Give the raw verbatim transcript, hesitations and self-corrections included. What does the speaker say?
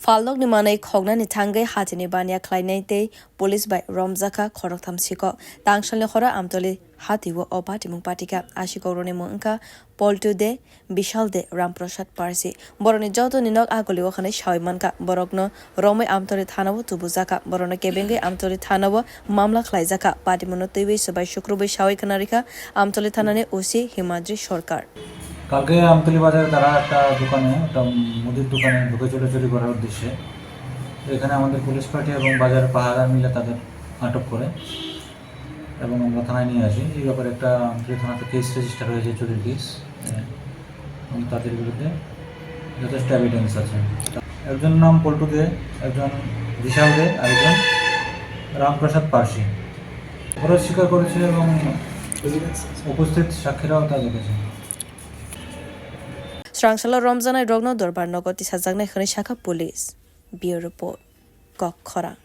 Phalnokni manwi khoknani thangwi hatini baniya khlainai tei police bai romjakha khoroktham sikok. Tangsalni horo Amtoli hatio o patimung patikha. A sikokrokni mung wngkha Poltu De, Bishal De, Ramprasad Parsi. Borokni jotoni nok a golio hwnwi sawi mankha. Borokno romwi Amtoli thanao tubujakha. Borokno kebengwi Amtoli thanao mamla khlaijakha. Patimungno twiwi swbai sukrubwi sawi khna rikha Amtoli thanani O C Himadri Sarkar. কালকে আমতলী বাজারে তারা একটা দোকানে, একটা মুদির দোকানে ঢুকে চুরিচুরি করার উদ্দেশ্যে। তো এখানে আমাদের পুলিশ পার্টি এবং বাজার পাহারা মিলে তাদের আটক করে এবং আমরা থানায় নিয়ে আসি। এই ব্যাপারে একটা আমতলী থানাতে কেস রেজিস্টার হয়েছে, চুরির কেস। এবং তাদের বিরুদ্ধে যথেষ্ট এভিডেন্স আছে। একজন নাম পল্টু দে, একজন বিশাল দে, আর একজন রামপ্রসাদ পার্সি। অপরাধ স্বীকার করেছে এবং উপস্থিত সাক্ষীরাও তা দেখেছে। Srangsalo romjaknai rokno dorbar nogo tisajaknai hwnwi sakha police. Bureau Report, Kok Khorang.